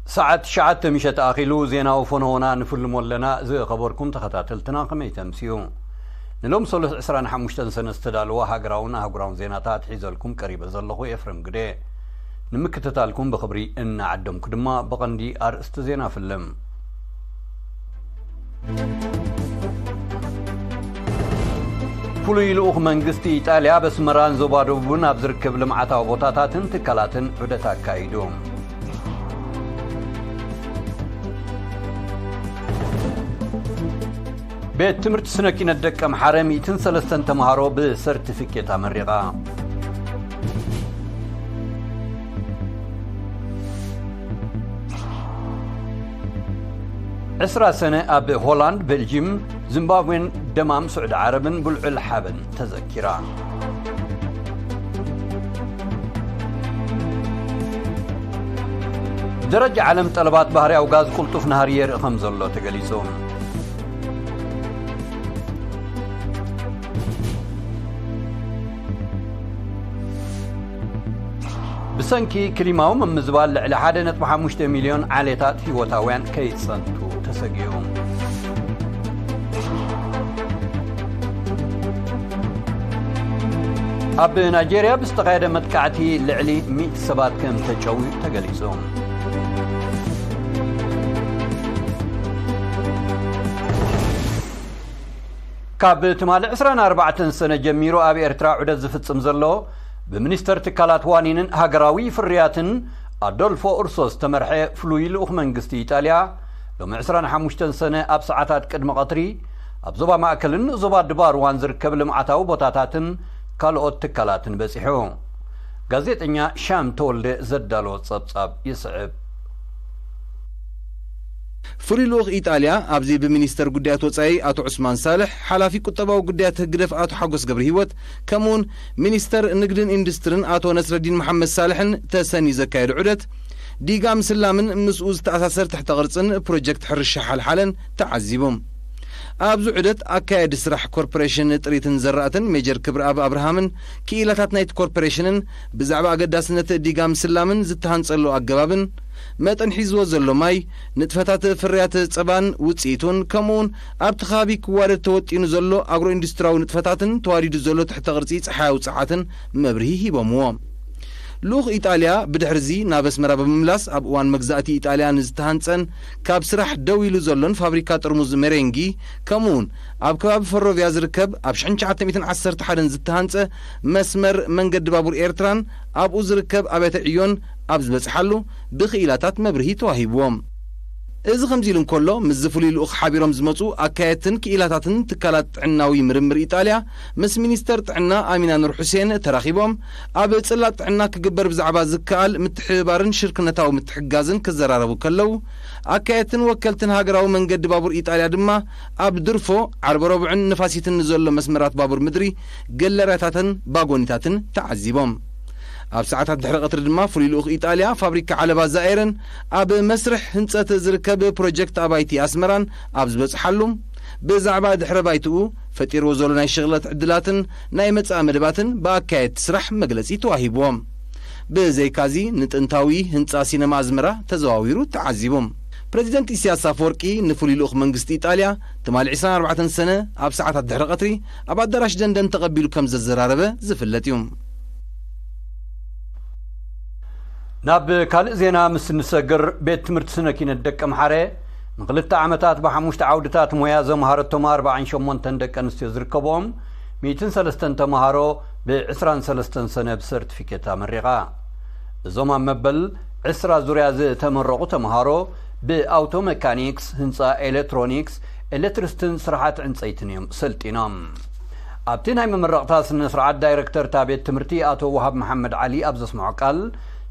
ሰዓት ትሽዓተ ምሸት ኣኺሉ ዜናዊ ፈነወና ንፍልሞ ኣለና። ዝኸበርኩም ተኸታተልትና ከመይ ተምስዩ? ንሎም ሰሉስ ዕስራን ሓሙሽተን ሰነ ዝተዳለወ ሃገራውን ኣህጉራውን ዜናታት ሒዘልኩም ቀሪበ ዘለኹ ኤፍሬም ግደ። ንምክትታልኩም ብኽብሪ እናዓደምኩ ድማ ብቐንዲ ኣርእስቲ ዜና ፍልም። ፍሉይ ልኡኽ መንግስቲ ኢጣልያ ኣብ ኣስመራን ዞባ ደቡብን ኣብ ዝርከብ ልምዓታዊ ቦታታትን ትካላትን ዑደት ኣካይዱ። ቤት ትምህርቲ ስነ ኪነት ደቀምሓረ ሚእትን ሰለስተን ተምሃሮ ብሰርቲፊኬት ኣመሪቓ። ዕስራ ሰነ ኣብ ሆላንድ፣ ቤልጂም፣ ዚምባብዌን ደማም ስዑዲ ዓረብን ብልዑል ሓበን ተዘኪራ። ደረጃ ዓለም ጠለባት ባህርያዊ ጋዝ ቅልጡፍ ናህሪ የርኢ ከም ዘሎ ተገሊጹ። ብሰንኪ ክሊማዊ ምምዝባል ልዕሊ ሓደ ነጥቢ ሓሙሽተ ሚልዮን ዓሌታት ህይወታውያን ከይጸንቱ ተሰጊኡ። ኣብ ናይጄርያ ብዝተኻየደ መጥቃዕቲ ልዕሊ ሚእቲ ሰባት ከም ተጨውዩ ተገሊጹ። ካብ ትማሊ ዕስራን ኣርባዕተን ሰነ ጀሚሩ ኣብ ኤርትራ ዑደት ዝፍጽም ዘሎ ብሚኒስተር ትካላት ዋኒንን ሃገራዊ ፍርያትን ኣዶልፎ ኡርሶ ዝተመርሐ ፍሉይ ልኡኽ መንግስቲ ኢጣልያ፣ ሎሚ ዕስራን ሓሙሽተን ሰነ ኣብ ሰዓታት ቅድሚ ቀትሪ ኣብ ዞባ ማእከልን ዞባ ድባርዋን ዝርከብ ልምዓታዊ ቦታታትን ካልኦት ትካላትን በጺሑ። ጋዜጠኛ ሻም ተወልደ ዘዳለዎ ጸብጻብ ይስዕብ። ፍሉይ ልኡኽ ኢጣልያ ኣብዚ ብሚኒስተር ጉዳያት ወጻኢ ኣቶ ዑስማን ሳልሕ፣ ሓላፊ ቁጠባዊ ጉዳያት ህግደፍ ኣቶ ሓጎስ ገብረ ህይወት፣ ከምኡውን ሚኒስተር ንግድን ኢንዱስትርን ኣቶ ነስረዲን መሓመድ ሳልሕን ተሰንዩ ዘካየዱ ዑደት፣ ዲጋ ምስላምን ምስኡ ዝተኣሳሰር ትሕተ ቅርጽን ፕሮጀክት ሕርሻ ሓልሓለን ተዓዚቡ። ኣብዚ ዑደት ኣካያዲ ስራሕ ኮርፖሬሽን ጥሪትን ዘራእትን ሜጀር ክብረኣብ ኣብርሃምን ክኢላታት ናይቲ ኮርፖሬሽንን ብዛዕባ ኣገዳስነት ዲጋ ምስላምን ዝተሃንጸሉ ኣገባብን መጠን ሒዝዎ ዘሎ ማይ፣ ንጥፈታት ፍርያት ጸባን ውጽኢቱን፣ ከምኡውን ኣብቲ ከባቢ ክዋደድ ተወጢኑ ዘሎ ኣግሮ ኢንዱስትሪያዊ ንጥፈታትን ተዋዲዱ ዘሎ ትሕተ ቅርጺ ጸሓያዊ ጸዓትን መብርሂ ሂቦምዎ። ልኡኽ ኢጣልያ ብድሕርዚ ናብ ኣስመራ ብምምላስ፣ ኣብ እዋን መግዛእቲ ኢጣልያ ንዝተሃንጸን ካብ ስራሕ ደው ኢሉ ዘሎን ፋብሪካ ጥርሙዝ ሜሬንጊ፣ ከምኡውን ኣብ ከባቢ ፈሮቪያ ዝርከብ ኣብ ሽሕን ትሽዓተ ሚእትን ዓሰርተ ሓደን ዝተሃንጸ መስመር መንገዲ ባቡር ኤርትራን ኣብኡ ዝርከብ ኣብያተ ዕዮን ኣብ ዝበጽሓሉ ብክኢላታት መብርሂ ተዋሂብዎም። እዚ ከምዚ ኢሉ እንከሎ፣ ምስዚ ፍሉይ ልኡኽ ሓቢሮም ዝመጹ ኣካየድትን ክኢላታትን ትካላት ጥዕናዊ ምርምር ኢጣልያ ምስ ሚኒስተር ጥዕና ኣሚና ኑር ሑሴን ተራኺቦም ኣብ ጽላት ጥዕና ክግበር ብዛዕባ ዝከኣል ምትሕብባርን ሽርክነታዊ ምትሕግጋዝን ክዘራረቡ ከለዉ፣ ኣካየድትን ወከልትን ሃገራዊ መንገዲ ባቡር ኢጣልያ ድማ ኣብ ድርፎ፣ ዓርበ ረቡዕን ንፋሲትን ንዘሎ መስመራት ባቡር ምድሪ፣ ገለርያታትን ባጎኒታትን ተዓዚቦም። ኣብ ሰዓታት ድሕሪ ቀትሪ ድማ ፍሉይ ልኡኽ ኢጣልያ ፋብሪካ ዓለባ ዛኤርን ኣብ መስርሕ ህንጸት ዝርከብ ፕሮጀክት ኣባይቲ ኣስመራን ኣብ ዝበጽሓሉ፣ ብዛዕባ ድሕረ ባይትኡ ፈጢርዎ ዘሎ ናይ ሽቕለት ዕድላትን ናይ መጻኢ መደባትን ብኣካየድቲ ስራሕ መግለጺ ተዋሂብዎም። ብዘይካዚ ንጥንታዊ ህንጻ ሲነማ ኣዝመራ ተዘዋዊሩ ተዓዚቡ። ፕረዚደንት ኢሳያስ ኣፈወርቂ ንፍሉይ ልኡኽ መንግስቲ ኢጣልያ ትማሊ ዕስራን ኣርባዕተን ሰነ ኣብ ሰዓታት ድሕሪ ቀትሪ ኣብ ኣዳራሽ ደንደን ተቐቢሉ ከም ዘዘራረበ ዝፍለጥ እዩ። ናብ ካልእ ዜና ምስ እንሰግር፣ ቤት ትምህርቲ ስነ ኪነት ደቀምሓረ ንክልተ ዓመታት ብሓሙሽተ ዓውድታት ሞያ ዘምሃረቶም ኣርባዓን ሸሞንተን ደቂ ኣንስትዮ ዝርከብኦም ሚእትን ሰለስተን ተምሃሮ ብዕስራን ሰለስተን ሰነ ብሰርቲፊኬት ኣመሪቓ። እዞም ኣብ መበል ዕስራ ዙርያ ዝተመረቑ ተምሃሮ ብኣውቶ መካኒክስ፣ ህንፃ ኤሌክትሮኒክስ፣ ኤሌክትሪስትን ስራሓት ዕንፀይትን እዮም ሰልጢኖም። ኣብቲ ናይ መመረቕታ ስነ ስርዓት ዳይረክተር እታ ቤት ትምህርቲ ኣቶ ወሃብ መሓመድ ዓሊ ኣብ ዘስምዖ ቃል፣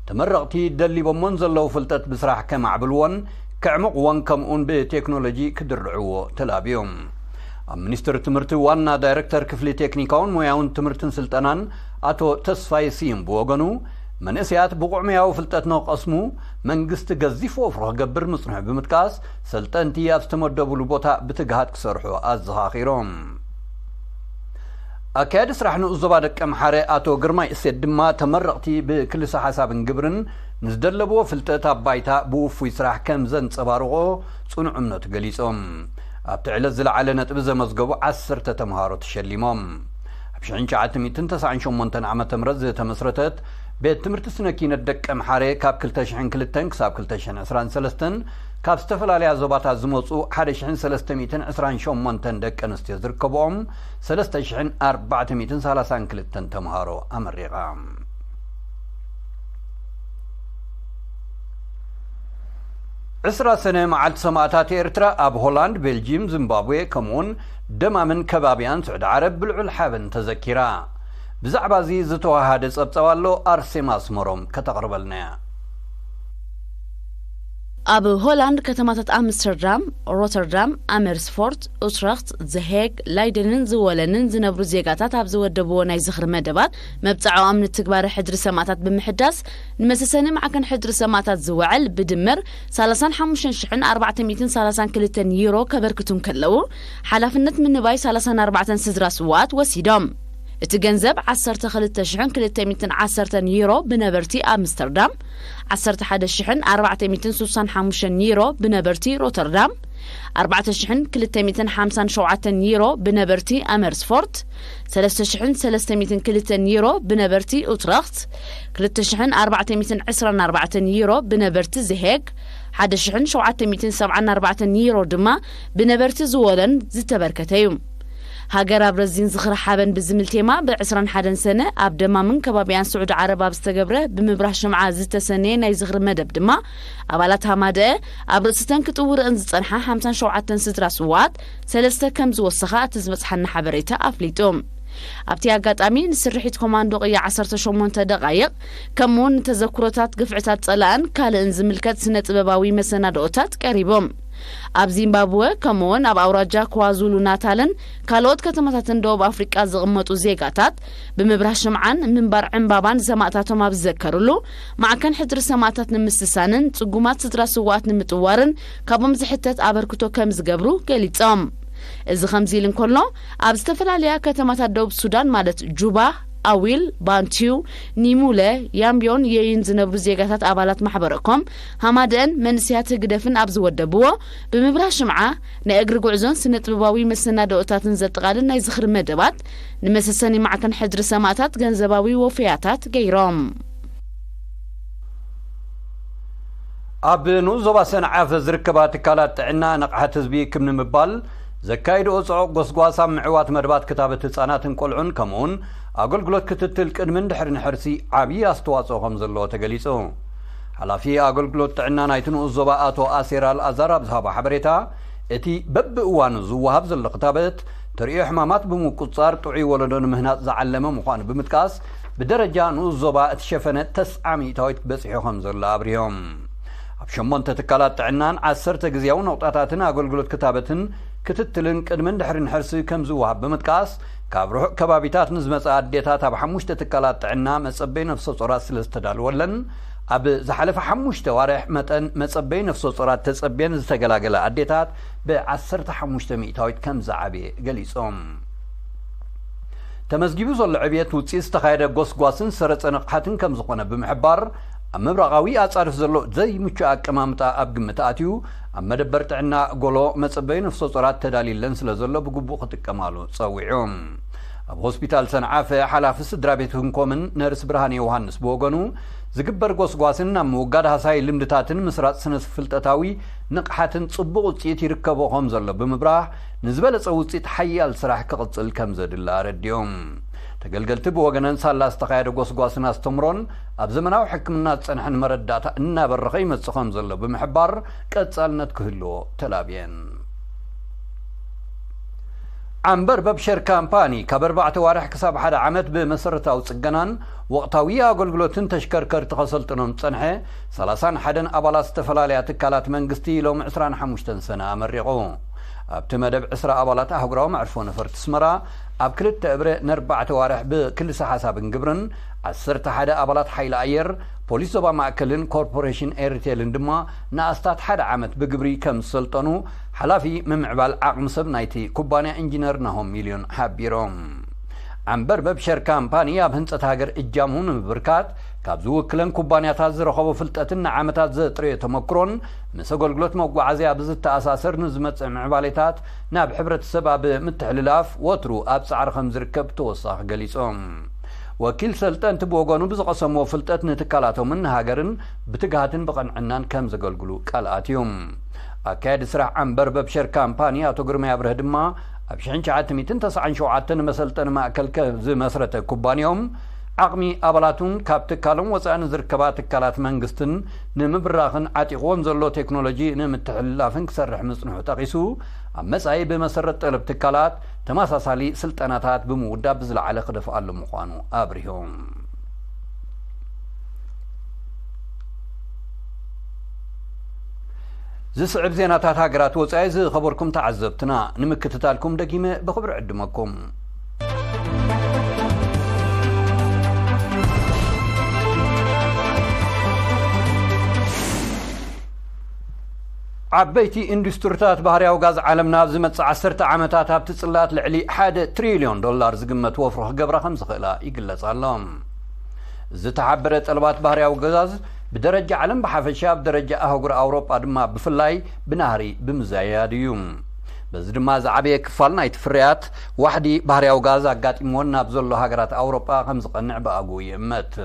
ተመረቕቲ ደሊቦሞን ዘለዉ ፍልጠት ብስራሕ ከማዕብልዎን ከዕምቕዎን ከምኡውን ብቴክኖሎጂ ክድርዕዎ ተላብዮም። ኣብ ሚኒስትሪ ትምህርቲ ዋና ዳይረክተር ክፍሊ ቴክኒካውን ሞያውን ትምህርትን ስልጠናን ኣቶ ተስፋይ ስዩም ብወገኑ፣ መንእሰያት ብቑዕ ሞያዊ ፍልጠት ንክቐስሙ መንግስቲ ገዚፍ ወፍሪ ክገብር ምጽንሑ ብምጥቃስ፣ ሰልጠንቲ ኣብ ዝተመደቡሉ ቦታ ብትግሃት ክሰርሑ ኣዘኻኺሮም። ኣካያዲ ስራሕ ንኡስ ዞባ ደቀምሓረ ኣቶ ግርማይ እሴት ድማ፣ ተመረቕቲ ብክልሰ ሓሳብን ግብርን ንዝደለብዎ ፍልጠት ኣብ ባይታ ብውፉይ ስራሕ ከም ዘንጸባርቖ ጽኑዕ እምነቱ ገሊጾም። ኣብቲ ዕለት ዝለዓለ ነጥቢ ዘመዝገቡ ዓሰርተ ተምሃሮ ተሸሊሞም። ኣብ ሽሕን ትሽዓተ ሚእትን ተስዓን ሸሞንተን ዓመተ ምህረት ዝተመስረተት ቤት ትምህርቲ ስነ ኪነት ደቀ ምሓረ ካብ ክልተ ሽሕን ክልተን ክሳብ ክልተ ሽሕን ዕስራን ሰለስተን ካብ ዝተፈላለያ ዞባታት ዝመጹ ሓደ ሽሕን ሰለስተ ሚእትን ዕስራን ሸሞንተን ደቂ ኣንስትዮ ዝርከብኦም ሰለስተ ሽሕን ኣርባዕተ ሚእትን ሰላሳን ክልተን ተምሃሮ ኣመሪቓ። ዕስራ ሰነ መዓልቲ ሰማእታት ኤርትራ ኣብ ሆላንድ፣ ቤልጂም፣ ዚምባብዌ ከምኡውን ደማምን ከባቢያን ስዑዲ ዓረብ ብልዑል ሓበን ተዘኪራ። ብዛዕባ እዚ ዝተዋሃደ ጸብጻብ ኣሎ፣ ኣርሴማ ኣስመሮም ከተቕርበልና እያ። ኣብ ሆላንድ ከተማታት ኣምስተርዳም፣ ሮተርዳም፣ ኣመርስፎርት፣ ኡትረኽት፣ ዘሄግ፣ ላይደንን ዝወለንን ዝነብሩ ዜጋታት ኣብ ዝወደብዎ ናይ ዝኽሪ መደባት መብጽዓኦም ንትግባረ ሕድሪ ሰማእታት ብምሕዳስ ንመሰሰኒ ማዕከን ሕድሪ ሰማእታት ዝወዐል ብድምር ሰላሳን ሓሙሽተን ሽሕን ኣርባዕተ ሚእትን ሰላሳን ክልተን ዩሮ ከበርክቱ እንከለዉ፣ ሓላፍነት ምንባይ ሰላሳን ኣርባዕተን ስድራ ስውኣት ወሲዶም። እቲ ገንዘብ ዓሰርተ ክልተ ሽሕን ክልተ ሚእትን ዓሰርተን ዩሮ ብነበርቲ ኣምስተርዳም፣ ዓሰርተ ሓደ ሽሕን ኣርባዕተ ሚእትን ስሳን ሓሙሽተን ዩሮ ብነበርቲ ሮተርዳም፣ ኣርባዕተ ሽሕን ክልተ ሚእትን ሓምሳን ሸውዓተን ዩሮ ብነበርቲ ኣመርስፎርት፣ ሰለስተ ሽሕን ሰለስተ ሚእትን ክልተን ዩሮ ብነበርቲ ኡትረኽት፣ ክልተ ሽሕን ኣርባዕተ ሚእትን ዕስራን ኣርባዕተን ዩሮ ብነበርቲ ዘሄግ፣ ሓደ ሽሕን ሸውዓተ ሚእትን ሰብዓን ኣርባዕተን ዩሮ ድማ ብነበርቲ ዝወለን ዝተበርከተ እዩ። ሃገር ኣብ ረዚን ዝኽሪ ሓበን ብዝምል ቴማ ብ ዕስራን ሓደን ሰነ ኣብ ደማምን ከባቢያን ስዑዲ ዓረብ ኣብ ዝተገብረ ብምብራህ ሽምዓ ዝተሰነየ ናይ ዝኽሪ መደብ ድማ ኣባላት ሃማደአ ኣብ ርእሲተን ክጥውረአን ዝጸንሓ ሓምሳን ሸውዓተን ስድራ ስውኣት ሰለስተ ከም ዝወሰኻ እቲ ዝበጽሓና ሓበሬታ ኣፍሊጡ። ኣብቲ ኣጋጣሚ ንስርሒት ኮማንዶ ቅያ ዓሰርተ ሸሞንተ ደቓይቕ ከምኡውን ንተዘክሮታት ግፍዕታት ጸላእን ካልእን ዝምልከት ስነ ጥበባዊ መሰናድኦታት ቀሪቦም። ኣብ ዚምባብወ ከምኡውን ኣብ ኣውራጃ ኳዙሉ ናታልን ካልኦት ከተማታትን ደቡብ ኣፍሪቃ ዝቕመጡ ዜጋታት ብምብራህ ሽምዓን ምንባር ዕምባባን ሰማእታቶም ኣብ ዝዘከርሉ ማዕከን ሕድሪ ሰማእታት ንምስሳንን ጽጉማት ስድራ ስውኣት ንምጥዋርን ካብኦም ዝሕተት ኣበርክቶ ከም ዝገብሩ ገሊጾም። እዚ ከምዚ ኢሉ እንከሎ ኣብ ዝተፈላለያ ከተማታት ደቡብ ሱዳን ማለት ጁባ፣ ኣዊል፣ ባንቲዩ፣ ኒሙለ፣ ያምቢዮን የይን ዝነብሩ ዜጋታት ኣባላት ማሕበረኮም ሃማደአን መንስያት ህግደፍን ኣብ ዝወደብዎ ብምብራህ ሽምዓ ናይ እግሪ ጉዕዞን ስነ ጥበባዊ መሰናድኦታትን ዘጠቓልል ናይ ዝኽሪ መደባት ንመሰሰኒ ማዕከን ሕድሪ ሰማእታት ገንዘባዊ ወፈያታት ገይሮም። ኣብ ንኡስ ዞባ ሰንዓፈ ዝርከባ ትካላት ጥዕና ንቕሓት ህዝቢ ክብ ንምባል ዘካይድኦ ጽዑቕ ጎስጓስ ኣብ ምዕዋት መደባት ክታበት ህጻናትን ቆልዑን ከምኡውን ኣገልግሎት ክትትል ቅድምን ድሕርን ሕርሲ ዓብዪ ኣስተዋጽኦ ከም ዘለዎ ተገሊጹ። ሓላፊ ኣገልግሎት ጥዕና ናይቲ ንኡስ ዞባ ኣቶ ኣሴር ኣልኣዛር ኣብ ዝሃቦ ሓበሬታ፣ እቲ በብእዋኑ ዝወሃብ ዘሎ ክታበት ተርእዮ ሕማማት ብምቁጽጻር ጥዑይ ወለዶ ንምህናጽ ዝዓለመ ምዃኑ ብምጥቃስ፣ ብደረጃ ንኡስ ዞባ እቲ ሸፈነ ተስዓ ሚእታዊት በጺሑ ከም ዘሎ ኣብሪሆም። ኣብ ሸሞንተ ትካላት ጥዕናን ዓሰርተ ግዝያዊ ነቑጣታትን ኣገልግሎት ክታበትን ክትትልን ቅድምን ድሕርን ሕርሲ ከም ዝወሃብ ብምጥቃስ፣ ካብ ርሑቕ ከባቢታት ንዝመጻ ኣዴታት ኣብ ሓሙሽተ ትካላት ጥዕና መጸበይ ነፍሰ ጾራት ስለ ዝተዳልወለን፣ ኣብ ዝሓለፈ ሓሙሽተ ዋርሕ መጠን መጸበይ ነፍሰ ጾራት ተጸብየን ዝተገላገላ ኣዴታት ብ ዓሰርተ ሓሙሽተ ሚእታዊት ከም ዝዓበየ ገሊጾም። ተመዝጊቡ ዘሎ ዕብየት ውጽኢት ዝተኻየደ ጎስጓስን ሰረጸ ንቕሓትን ከም ዝኾነ ብምሕባር፣ ኣብ ምብራቓዊ ኣጻድፍ ዘሎ ዘይምቹእ ኣቀማምጣ ኣብ ግምት ኣትዩ፣ ኣብ መደበር ጥዕና ጎሎ መጸበይ ነፍሰ ጾራት ተዳልዩለን ስለ ዘሎ ብግቡእ ክጥቀማሉ ጸዊዑ። ኣብ ሆስፒታል ሰንዓፈ ሓላፊ ስድራ ቤት ህንኮምን ነርስ ብርሃን ዮሃንስ ብወገኑ፣ ዝግበር ጎስጓስን ኣብ ምውጋድ ሃሳይ ልምድታትን ምስራጽ ስነ ፍልጠታዊ ንቕሓትን ጽቡቕ ውጽኢት ይርከቦ ከም ዘሎ ብምብራህ፣ ንዝበለጸ ውጽኢት ሓያል ስራሕ ክቕጽል ከም ዘድሊ ኣረዲኦም። ተገልገልቲ ብወገነን ሳላ ዝተኻየደ ጎስጓስን ኣስተምሮን ኣብ ዘመናዊ ሕክምና ዝጸንሐን መረዳእታ እናበረኸ ይመጽእ ከም ዘሎ ብምሕባር፣ ቀጻልነት ክህልዎ ተላብየን። ዓንበርበብ ሸር ካምፓኒ ካብ ኣርባዕተ ዋርሕ ክሳብ ሓደ ዓመት ብመሰረታዊ ጽገናን ወቕታዊ ኣገልግሎትን ተሽከርከርቲ ከሰልጥኖም ዝጸንሐ ሰላሳን ሓደን ኣባላት ዝተፈላለያ ትካላት መንግስቲ ሎም ዕስራን ሓሙሽተን ሰነ ኣመሪቑ። ኣብቲ መደብ ዕስራ ኣባላት ኣህጉራዊ መዕርፎ ነፈርቲ ኣስመራ ኣብ ክልተ እብረ ነርባዕተ ዋርሕ ብክልሰ ሓሳብን ግብርን ዓሰርተ ሓደ ኣባላት ሓይሊ ኣየር፣ ፖሊስ ዞባ ማእከልን ኮርፖሬሽን ኤርቴልን ድማ ንኣስታት ሓደ ዓመት ብግብሪ ከም ዝሰልጠኑ ሓላፊ ምምዕባል ዓቕሚ ሰብ ናይቲ ኩባንያ ኢንጂነር ናሆም ሚልዮን ሓቢሮም። ዓንበርበብ ሸር ካምፓኒ ኣብ ህንጸት ሃገር እጃሙ ንምብርካት ካብ ዝውክለን ኩባንያታት ዝረኸቦ ፍልጠትን ንዓመታት ዘጥረዮ ተመክሮን፣ ምስ ኣገልግሎት መጓዓዝያ ብዝተኣሳሰር ንዝመጽእ ምዕባሌታት ናብ ሕብረተሰብ ኣብ ምትሕልላፍ ወትሩ ኣብ ጻዕሪ ከም ዝርከብ ተወሳኺ ገሊጾም። ወኪል ሰልጠንቲ ብወገኑ ብዝቐሰምዎ ፍልጠት ንትካላቶምን ንሃገርን ብትግሃትን ብቐንዕናን ከም ዘገልግሉ ቃል ኣትዩ። ኣካያዲ ስራሕ ኣንበርበብ ሸር ካምፓኒ ኣቶ ግርማይ ኣብርሀ ድማ ኣብ ሽሕን ትሽዓተ ሚእትን ተስዓን ሸውዓተን መሰልጠኒ ማእከል ከ-፣ ዝመስረተ ኩባንያኦም ዓቕሚ ኣባላቱን ካብ ትካሎም ወጻኢ ንዝርከባ ትካላት መንግስትን ንምብራኽን ዓጢቕዎም ዘሎ ቴክኖሎጂ ንምትሕልላፍን ክሰርሕ ምጽንሑ ጠቒሱ፣ ኣብ መጻኢ ብመሰረት ጠለብ ትካላት ተመሳሳሊ ስልጠናታት ብምውዳብ ብዝለዓለ ክደፍኣሉ ምዃኑ ኣብሪሆም። ዝስዕብ ዜናታት ሃገራት ወጻኢ ዝኸበርኩም ተዓዘብትና ንምክትታልኩም ደጊመ ብኽብሪ ዕድመኩም። ዓበይቲ ኢንዱስትሪታት ባህርያዊ ጋዝ ዓለምና ኣብ ዝመጽእ ዓሰርተ ዓመታት ኣብቲ ጽላት ልዕሊ ሓደ ትሪልዮን ዶላር ዝግመት ወፍሪ ክገብራ ከም ዝኽእላ ይግለጽ ኣሎ። ዝተሓበረ ጠለባት ባህርያዊ ጋዝ ብደረጃ ዓለም ብሓፈሻ፣ ኣብ ደረጃ ኣህጉር ኣውሮጳ ድማ ብፍላይ ብናህሪ ብምዝያድ እዩ። በዚ ድማ ዝዓበየ ክፋል ናይቲ ፍርያት ዋሕዲ ባህርያዊ ጋዝ ኣጋጢምዎን ናብ ዘሎ ሃገራት ኣውሮጳ ከም ዝቐንዕ ብኣግኡ ይእመት።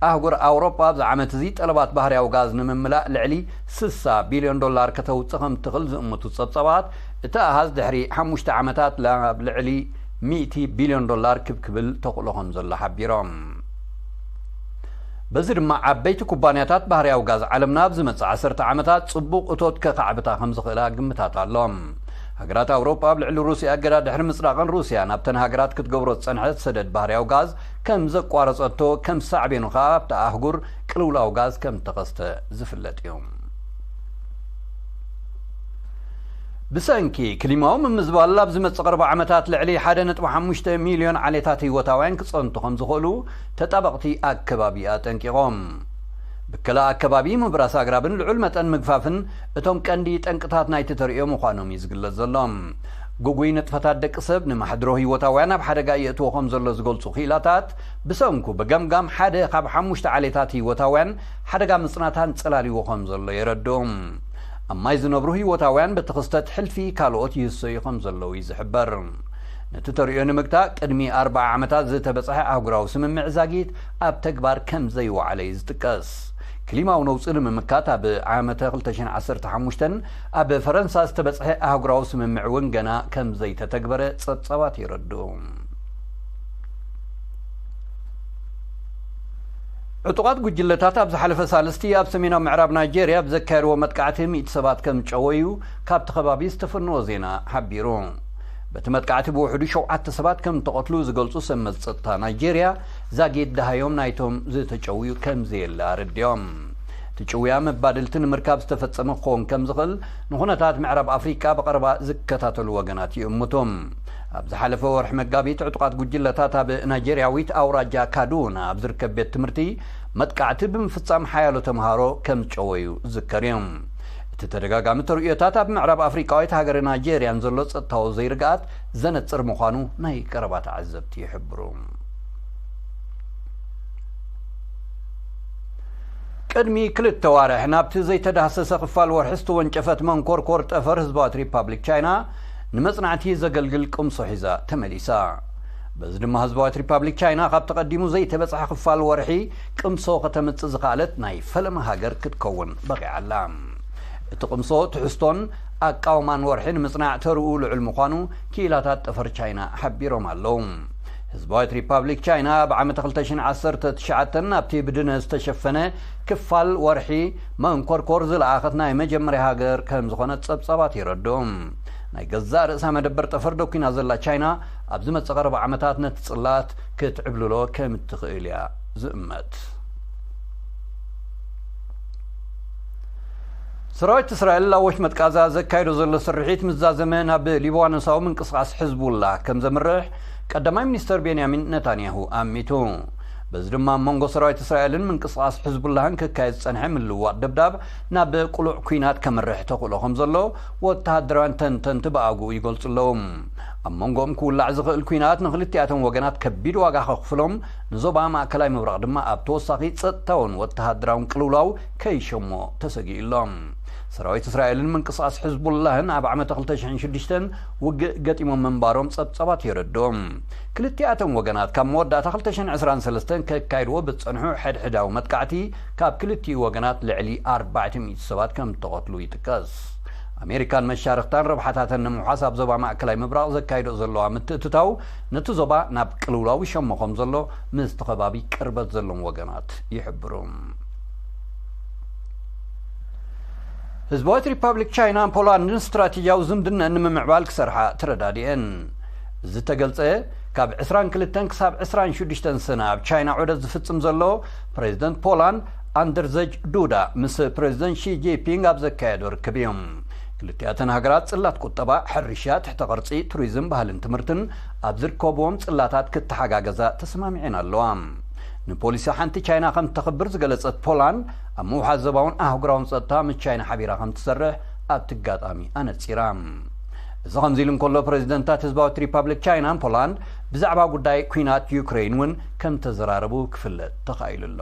ኣህጉር ኣውሮጳ ኣብዚ ዓመት እዚ ጠለባት ባህርያዊ ጋዝ ንምምላእ ልዕሊ ስሳ ቢልዮን ዶላር ከተውጽእ ከም ትኽእል ዝእምቱ ጸብጻባት፣ እቲ ኣሃዝ ድሕሪ ሓሙሽተ ዓመታት ናብ ልዕሊ ሚእቲ ቢልዮን ዶላር ክብ ክብል ተኽእሎ ከም ዘሎ ሓቢሮም። በዚ ድማ ዓበይቲ ኩባንያታት ባህርያዊ ጋዝ ዓለምና ኣብ ዝመጽእ ዓሰርተ ዓመታት ጽቡቕ እቶት ከኻዕብታ ከም ዝኽእላ ግምታት ኣሎ። ሃገራት ኣውሮጳ ኣብ ልዕሊ ሩስያ እገዳ ድሕሪ ምጽዳቕን ሩስያ ናብተን ሃገራት ክትገብሮ ዝጸንሐት ሰደድ ባህርያዊ ጋዝ ከም ዘቋረጸቶ፣ ከም ሳዕቤኑ ከኣ ኣብታ ኣህጉር ቅልውላው ጋዝ ከም ተኸስተ ዝፍለጥ እዩ። ብሰንኪ ክሊማዊ ምምዝባል ኣብ ዝመጽእ ቀረባ ዓመታት ልዕሊ ሓደ ነጥቢ ሓሙሽተ ሚልዮን ዓሌታት ህይወታውያን ክጸንቱ ከም ዝኽእሉ ተጣበቕቲ ኣከባቢ ኣጠንቂቖም። ብከላ ኣከባቢ ምብራስ ኣግራብን ልዑል መጠን ምግፋፍን እቶም ቀንዲ ጠንቅታት ናይቲ ተርእዮ ምዃኖም እዩ ዝግለጽ ዘሎ። ግጉይ ንጥፈታት ደቂ ሰብ ንማሕድሮ ህይወታውያን ኣብ ሓደጋ የእትዎ ከም ዘሎ ዝገልጹ ክኢላታት፣ ብሰንኩ ብገምጋም ሓደ ካብ ሓሙሽተ ዓሌታት ህይወታውያን ሓደጋ ምጽናት ኣንጸላልዎ ከም ዘሎ የረድኡ። ኣብ ማይ ዝነብሩ ህይወታውያን በቲ ክስተት ሕልፊ ካልኦት ይህሰዩ ከም ዘለዉ እዩ ዝሕበር። ነቲ ተርእዮ ንምግታእ ቅድሚ ኣርብዓ ዓመታት ዝተበጽሐ ኣህጉራዊ ስምምዕ ዛጊት ኣብ ተግባር ከም ዘይወዓለ እዩ ዝጥቀስ። ክሊማዊ ነውጺ ንምምካት ኣብ ዓመተ ክልተ ሽሕን ዓሰርተ ሓሙሽተን ኣብ ፈረንሳ ዝተበጽሐ ኣህጉራዊ ስምምዕ እውን ገና ከም ዘይተተግበረ ጸብጻባት የረድኡ። ዕጡቓት ጉጅለታት ኣብ ዝሓለፈ ሳልስቲ ኣብ ሰሜናዊ ምዕራብ ናይጄርያ ኣብ ዘካየድዎ መጥቃዕቲ ሚእቲ ሰባት ከም ዝጨወዩ ካብቲ ከባቢ ዝተፈነወ ዜና ሓቢሩ። በቲ መጥቃዕቲ ብውሕዱ ሸውዓተ ሰባት ከም እተቐትሉ ዝገልጹ ሰብ መዚ ጸጥታ ናይጄርያ፣ ዛጊት ደሃዮም ናይቶም ዝተጨውዩ ከም ዘየለ ኣረዲኦም። እቲ ጭውያ መባድልቲ ንምርካብ ዝተፈጸመ ክኸውን ከም ዝኽእል ንኹነታት ምዕራብ ኣፍሪቃ ብቐረባ ዝከታተሉ ወገናት ይእምቱ። ኣብ ዝሓለፈ ወርሒ መጋቢት፣ ዕጡቓት ጉጅለታት ኣብ ናይጄርያዊት ኣውራጃ ካዱና ኣብ ዝርከብ ቤት ትምህርቲ መጥቃዕቲ ብምፍጻም ሓያሎ ተምሃሮ ከም ዝጨወዩ ዝዝከር እዩ። እቲ ተደጋጋሚ ተርእዮታት ኣብ ምዕራብ ኣፍሪቃዊት ሃገር ናይጄርያን ዘሎ ጸጥታዊ ዘይርግኣት ዘነጽር ምዃኑ ናይ ቀረባ ተዓዘብቲ ይሕብሩ። ቅድሚ ክልተ ዋርሕ ናብቲ ዘይተዳህሰሰ ክፋል ወርሒ ዝተወንጨፈት መንኮርኮር ጠፈር ህዝባዊት ሪፓብሊክ ቻይና ንመጽናዕቲ ዘገልግል ቅምሶ ሒዛ ተመሊሳ። በዚ ድማ ህዝባዊት ሪፓብሊክ ቻይና ካብቲ ቀዲሙ ዘይተበጽሐ ክፋል ወርሒ ቅምሶ ከተምጽእ ዝኸኣለት ናይ ፈለማ ሃገር ክትከውን በቒዓ ኣላ። እቲ ቅምሶ ትሕዝቶን ኣቃውማን ወርሒ ንምጽናዕ ተርኡ ልዑል ምዃኑ ክኢላታት ጠፈር ቻይና ሓቢሮም ኣለዉ። ህዝባዊት ሪፓብሊክ ቻይና ኣብ ዓመተ ክልተ ሽሕን ዓሰርተ ትሽዓተን ኣብቲ ብድነ ዝተሸፈነ ክፋል ወርሒ መንኮርኮር ዝለኣኸት ናይ መጀመርያ ሃገር ከም ዝኾነት ጸብጻባት የረድኡ። ናይ ገዛእ ርእሳ መደበር ጠፈር ደኲና ዘላ ቻይና፣ ኣብዚ መጸ ቀረባ ዓመታት ነቲ ጽላት ክትዕብልሎ ከም እትኽእል እያ ዝእመት። ሰራዊት እስራኤል ኣብ ወሽመጥ ቃዛ ዘካይዶ ዘሎ ስርሒት ምስ ዛዘመ፣ ናብ ሊባኖሳዊ ምንቅስቓስ ሕዝቡላህ ከም ዘምርሕ ቀዳማይ ሚኒስተር ቤንያሚን ነታንያሁ ኣሚቱ። በዚ ድማ ኣብ መንጎ ሰራዊት እስራኤልን ምንቅስቓስ ሕዝቡላህን ክካየድ ዝጸንሐ ምልውዋጥ ደብዳብ ናብ ቅሉዕ ኲናት ከምርሕ ተኽእሎ ከም ዘሎ ወተሃደራውያን ተንተንቲ ብኣግኡ ይገልጹ ኣለዉ። ኣብ መንጎኦም ክውላዕ ዝኽእል ኲናት ንኽልቲኣቶም ወገናት ከቢድ ዋጋ ከኽፍሎም፣ ንዞባ ማእከላይ ምብራቕ ድማ ኣብ ተወሳኺ ጸጥታውን ወተሃደራውን ቅልውላው ከይሸሞ ተሰጊኡ ኣሎ። ሰራዊት እስራኤልን ምንቅስቓስ ሕዝቡላህን ኣብ ዓመተ ክልተ ሽሕን ሽዱሽተን ውግእ ገጢሞም ምንባሮም ጸብጻባት የረድኡ። ክልቲኣቶም ወገናት ካብ መወዳእታ ክልተ ሽሕን ዕስራን ሰለስተን ከካይድዎ ብዝጸንሑ ሕድሕዳዊ መጥቃዕቲ ካብ ክልቲኡ ወገናት ልዕሊ ኣርባዕተ ሚእቲ ሰባት ከም እተቐትሉ ይጥቀስ። ኣሜሪካን መሻርኽታን ረብሓታተን ንምውሓስ ኣብ ዞባ ማእከላይ ምብራቕ ዘካይዶ ዘለዋ ምትእትታው ነቲ ዞባ ናብ ቅልውላው ይሸሞ ከም ዘሎ ምስቲ ከባቢ ቅርበት ዘለዎም ወገናት ይሕብሩ። ህዝባዊት ሪፓብሊክ ቻይናን ፖላንድን ስትራቴጂያዊ ዝምድነን ንምምዕባል ክሰርሓ ተረዳዲኤን። ዝተገልጸ ካብ ዕስራን ክልተን ክሳብ ዕስራን ሽዱሽተን ሰነ ኣብ ቻይና ዑደት ዝፍጽም ዘሎ ፕሬዚደንት ፖላንድ ኣንደርዘጅ ዱዳ ምስ ፕሬዚደንት ሺ ጂንፒንግ ኣብ ዘካየዶ ርክብ እዮም። ክልቲኣተን ሃገራት ጽላት ቁጠባ፣ ሕርሻ፣ ትሕተ ቅርጺ፣ ቱሪዝም፣ ባህልን ትምህርትን ኣብ ዝርከብዎም ጽላታት ክተሓጋገዛ ተሰማሚዐን ኣለዋ። ንፖሊሲ ሓንቲ ቻይና ከም ተኽብር ዝገለጸት ፖላንድ፣ ኣብ ምውሓስ ዞባውን ኣህጉራውን ጸጥታ ምስ ቻይና ሓቢራ ከም ትሰርሕ ኣብቲ ኣጋጣሚ ኣነጺራ። እዚ ከምዚ ኢሉ እንከሎ፣ ፕሬዚደንታት ህዝባዊት ሪፓብሊክ ቻይናን ፖላንድ ብዛዕባ ጉዳይ ኲናት ዩክሬን እውን ከም ተዘራረቡ ክፍለጥ ተኻኢሉ ኣሎ።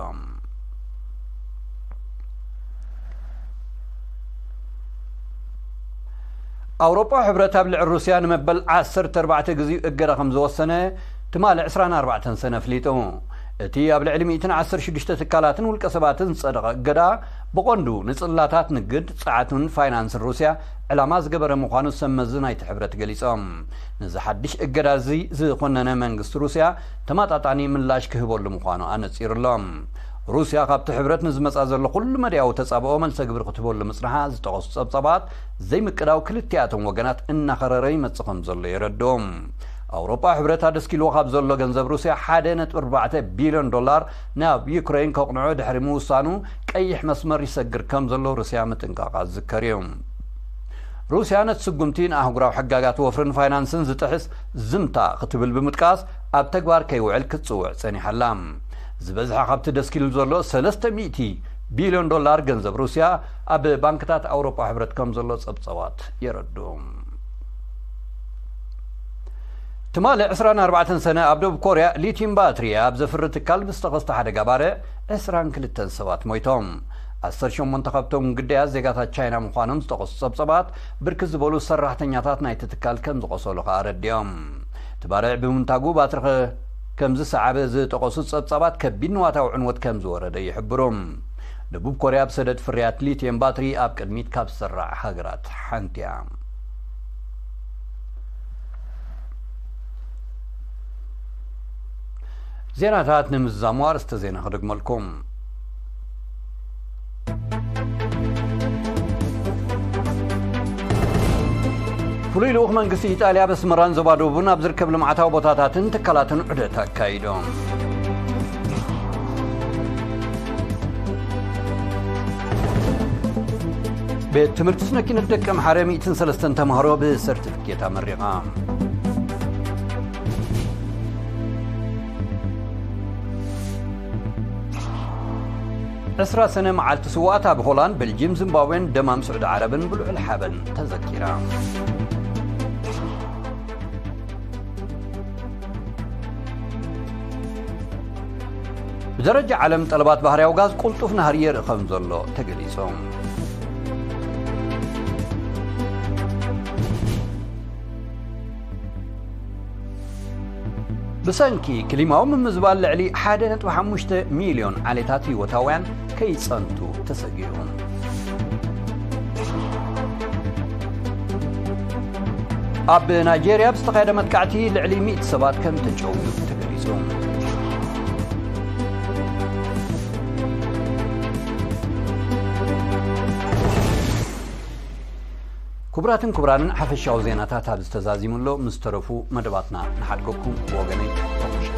ኣውሮጳ ሕብረት ኣብ ልዕሊ ሩስያ ንመበል ዓሰርተ ኣርባዕተ ግዜኡ እገዳ ከም ዝወሰነ ትማሊ ዕስራን ኣርባዕተን ሰነ ኣፍሊጡ። እቲ ኣብ ልዕሊ ሚእትን ዓሰርተ ሽዱሽተ ትካላትን ውልቀ ሰባትን ዝጸደቐ እገዳ ብቐንዱ ንጽላታት ንግድ፣ ጸዓትን ፋይናንስን ሩስያ ዕላማ ዝገበረ ምዃኑ ሰብ መዚ ናይቲ ሕብረት ገሊጾም። ነዚ ሓድሽ እገዳ እዚ ዝኾነነ መንግስቲ ሩስያ ተመጣጣኒ ምላሽ ክህበሉ ምዃኑ ኣነጺሩ ኣሎ። ሩስያ ካብቲ ሕብረት ንዝመጻ ዘሎ ኩሉ መዳያዊ ተጻብኦ መልሰ ግብሪ ክትህበሉ ምጽንሓ ዝጠቐሱ ጸብጻባት፣ ዘይምቅዳው ክልቲኣቶም ወገናት እናኸረረ ይመጽእ ከም ዘሎ የረድኡ። ኣውሮጳ ሕብረት ኣደስኪልዎ ካብ ዘሎ ገንዘብ ሩስያ ሓደ ነጥቢ ኣርባዕተ ቢልዮን ዶላር ናብ ዩክሬን ከቕንዖ ድሕሪ ምውሳኑ፣ ቀይሕ መስመር ይሰግር ከም ዘሎ ሩስያ ምጥንቃቓ ዝዝከር እዩ። ሩስያ ነቲ ስጉምቲ ንኣህጉራዊ ሕጋጋት ወፍርን ፋይናንስን ዝጥሕስ ዝምታ ክትብል ብምጥቃስ፣ ኣብ ተግባር ከይውዕል ክትጽውዕ ጸኒሓ ኣላ። ዝበዝሐ ካብቲ ደስኪሉ ዘሎ ሰለስተ ሚእቲ ቢልዮን ዶላር ገንዘብ ሩስያ ኣብ ባንክታት ኣውሮጳ ሕብረት ከም ዘሎ ጸብጻባት የረድኡ። ትማሊ ዕስራን ኣርባዕተን ሰነ ኣብ ደቡብ ኮርያ ሊቲዩም ባትሪ ኣብ ዘፍሪ ትካል ብዝተኸስተ ሓደጋ ባርዕ ዕስራን ክልተን ሰባት ሞይቶም። ዓሰርተ ሸሞንተ ካብቶም ግዳያት ዜጋታት ቻይና ምዃኖም ዝጠቐሱ ጸብጻባት፣ ብርክት ዝበሉ ሰራሕተኛታት ናይቲ ትካል ከም ዝቖሰሉ ከኣ ኣረዲኦም። እቲ ባርዕ ብምንታጉ ባትሪ ከ-፣ ከም ዝሰዓበ ዝጠቐሱ ጸብጻባት፣ ከቢድ ንዋታዊ ዕንወት ከም ዝወረደ ይሕብሩ። ደቡብ ኮርያ ብሰደድ ፍርያት ሊቲየም ባትሪ ኣብ ቅድሚት ካብ ዝስራዕ ሃገራት ሓንቲ እያ። ዜናታት ንምዝዛሙ ኣርእስተ ዜና ክደግመልኩም። ፍሉይ ልኡኽ መንግስቲ ኢጣልያ ኣብ ኣስመራን ዞባ ደቡብን ኣብ ዝርከብ ልምዓታዊ ቦታታትን ትካላትን ዑደት ኣካይዶም። ቤት ትምህርቲ ስነ ኪነት ደቂ ኣምሓረ ሚእትን ሰለስተን ተምሃሮ ብሰርቲፊኬት ኣመሪቓ። ዕስራ ሰነ መዓልቲ ስውኣት ኣብ ሆላንድ፣ ቤልጅየም፣ ዚምባብዌን ደማም ስዑዲ ዓረብን ብልዑል ሓበን ተዘኪራ። ብደረጃ ዓለም ጠለባት ባህርያዊ ጋዝ ቅልጡፍ ናህሪ የርኢ ከም ዘሎ ተገሊጹ። ብሰንኪ ክሊማዊ ምምዝባል ልዕሊ ሓደ ነጥቢ ሓሙሽተ ሚልዮን ዓሌታት ህይወታውያን ከይጸንቱ ተሰጊኡ። ኣብ ናይጄርያ ብዝተኻየደ መጥቃዕቲ ልዕሊ ሚእቲ ሰባት ከም ተጨውዩ ተገሊጹ። ክቡራትን ክቡራንን፣ ሓፈሻዊ ዜናታት ኣብዚ ተዛዚሙ ኣሎ። ምስ ተረፉ መደባትና ንሓድገኩም። ብወገነይ ተቑሸ።